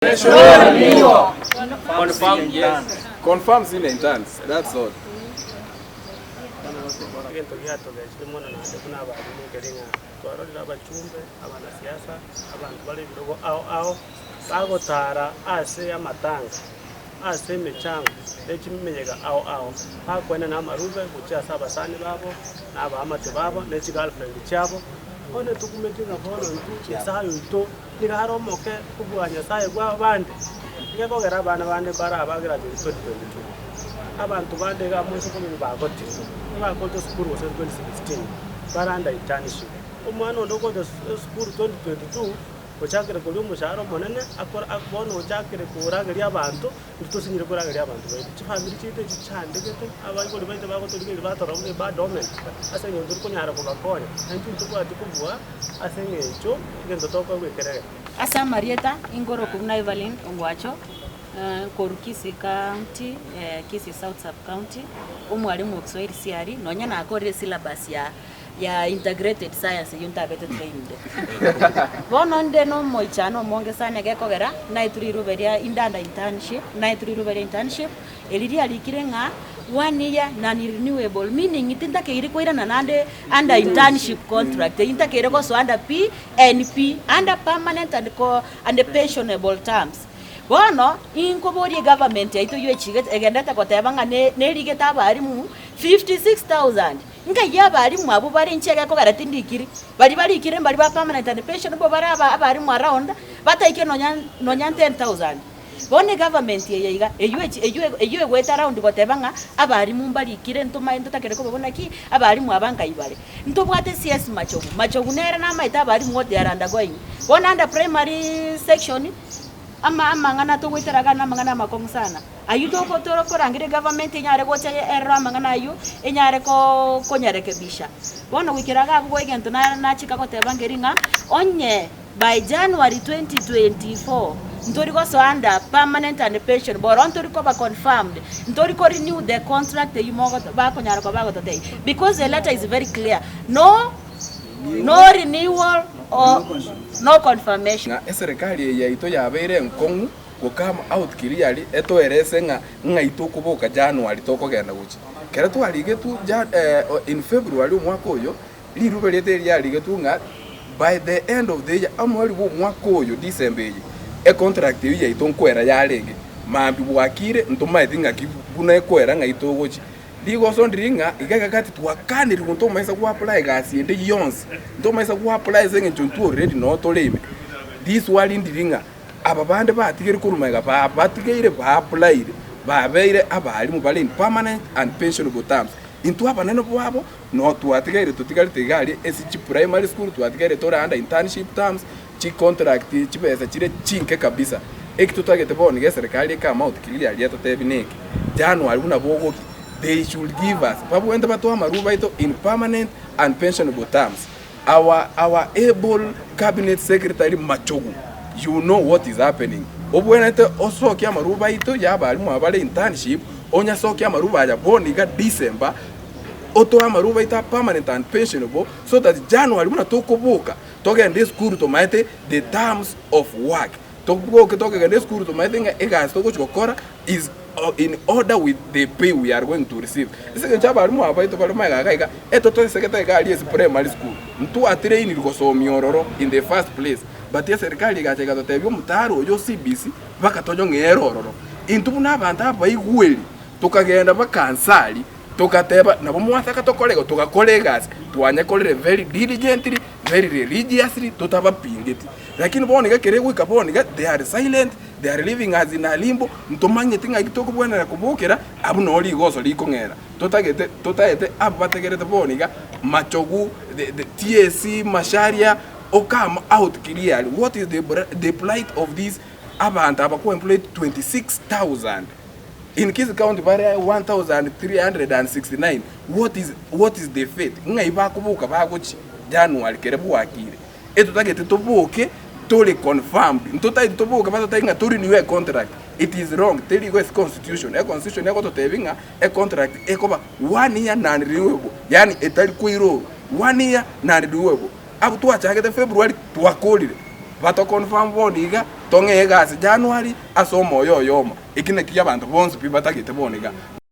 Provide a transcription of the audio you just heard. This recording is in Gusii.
Confirm yes. Confirm senior interns. That's all. Egento giatogechire mono naende buna abalimu nkeri ng'a twarorire abachumbe, abanasiasa, abanto bare ebirogo ao ao, bagotara ase amatanga, ase emechango, ne chimeyega ao ao, bakoenena amarube gochia ase abasani babo, na abaamate babo, ne chigirlfriend chiabo, bono etokumeti ng'a bono intwe Nyasaye oito. Nigo are omoke kobua Nyasae bw'abande, nigo ekogera abana bande mbare aba graduate 2022. Abanto bande iga amo ase komenya bagotire, ebakorete esukuru gose 2016, bare under internship. Omwana onde ogocha esukuru 2022, ochakire koria omoshahara omonene, akore bono ochakire korageria abanto, Intwe tosinyire korageria abanto baito. Chifamiri chiaito echi chichandegete, abaibori baito bagotorigereria batorora buna ebad omen, ase eng'encho tori konyara kobakonya, na intwe ntobwati kobua ase eng'encho egento tokoegwa ekerege. Ase amarieta, ingoroku buna Evelyn Ongwacho, korwa Kisii County, Kisii South Sub County, omwalimu o Kiswahili CRE, nonye nakorire esyllabus ya ya integrated science eyio ntabete trained. Bono nde na omoichano omonge sana egekogera naetwe riruba ria inde under internship, naetwe riruba ria internship, eri riarikire ng'a one year non renewable meaning tintakeiri koirana naende under internship contract eyio ntakeire gosoa under PNP, under permanent and co and pensionable terms. Bono, inkoboria egovernment yaito eyio echigete egendete goteba ng'a ne nerigete abalimu 56,000. Nkai abalimu abwo bare inche egekogera tindikiri, baria barikire mbaria ba permanent and pensionable bare aba abalimu around bataike nonya nonya 10,000. Bono egovernment eye iga eywo echi eywo eywo egoeta round goteba ng'a abalimu mbarikire ntomae ntotakere kobabuna ki, abalimu aba nkai bare. Ntobwate CS Machogu, Machogu nere namaete abalimu what they are undergoing. Bono under primary section, ama amang'ana togoetera iga namang'ana amakong'u sana. Ayio toko tokorangeria egovernment enyare gocha erore amang'ana ayio, enyare koo konyarekebisha. Bono goikera iga abwo egento na nachika goteba nkeri ng'a, onye by January 2024 ntori gosoa under permanent and pension bono ntori koba confirmed, ntori ko renew the contract eyio mogoto bakonyara koba bagototebia because the letter is very clear, no no renewal or no confirmation. Ng'a eserekari eye yaito yabeire enkong'u Go come out clearly etoerese ng'a ng'ai tokoboka January tokogenda gochia. Kero twarigetwe ja in February omwaka oyo, rirube riaito eriarigetwe ng'a by the end of the year omweri bwa omwaka oyo December eye, econtract eyio yaito nkoera yarenge. Mambia bwakire ntomaeti ng'aki buna ekoera ng'ai togochia. Rigoso ndiri ng'a iga iga gati twakanirwe ntomaisa go apply egasi ende yonsi, ntomaisa go apply ase eng'encho intwe already noo tore ime. Riswali ndiri ng'a. Aba bande batigeire korwa magega batigeire baapplyire, babeire abalimu bare in permanent and pensionable terms. Intwe abanene bwabo no twatigaire totigarete iga aria ase chi primary school twatigaire tore under internship terms, chi contract chibesa chire chinke kabisa. Eki totagete bono iga eserekari ecome out clearly etotebi neke, January buna bogoki they should give us, babwenerete batoe amarube aito in permanent and pensionable terms. Our our able cabinet secretary Machogu you know what is happening obwenerete osokie amaruba aito ya abalimu aba bare internship onyasokie amaruba aya bono iga December otoe amaruba aito a permanent and pensionable so that January buna tokoboka togende esukuru tomaete the terms of work toboke tokegenda esukuru tomaete ng'a egasi togochi gokora is in order with the pay we are going to receive. Ase eng'encho abalimu aba baito bare magega iga iga, etotosegete iga aria ase primary school, ntwatrainiri gosomia ororo in the first place, but eserikari egacha egatotebia omotaro oyo o CBC mpaka tonyong'ere ororo. Intwe buna abanto abaigweri, tokagenda mpaka Ansari, togateba nabo mwataka tokore igo, togakora egasi, twanyekorire very diligently, very religiously, totabapingeti. Lakini bono iga ekero egoika bono iga, they are silent, They are leaving us in a limbo, ntomanyeti ng'aki tokobwenera kobokera, abwo noo rigoso rikong'era. Totagete totaete abwo bategerete bono iga, Machogu, the, the TSC, Macharia, o come out clearly, what is the, the plight of these abanto aba ko employed 26,000 in Kisii County bare 1369, what is, what is the fate? Ng'ai bakoboka bagochia January kere bwakire? Etotagete toboke tore confirmed, ntotagete toboke batotebi ng'a to renew e contract, it is wrong, teri igo ase constitution, e constitution egototebi ng'a e contract ekoba one year non renewable, yaani etari koirorwa, one year non renewable. Abwo twachagete February twakorire. Bato confirm bono iga, tong'ee egasi January ase omoyo oyomo. Eki nakio abanto bonsi pi batagete bono iga.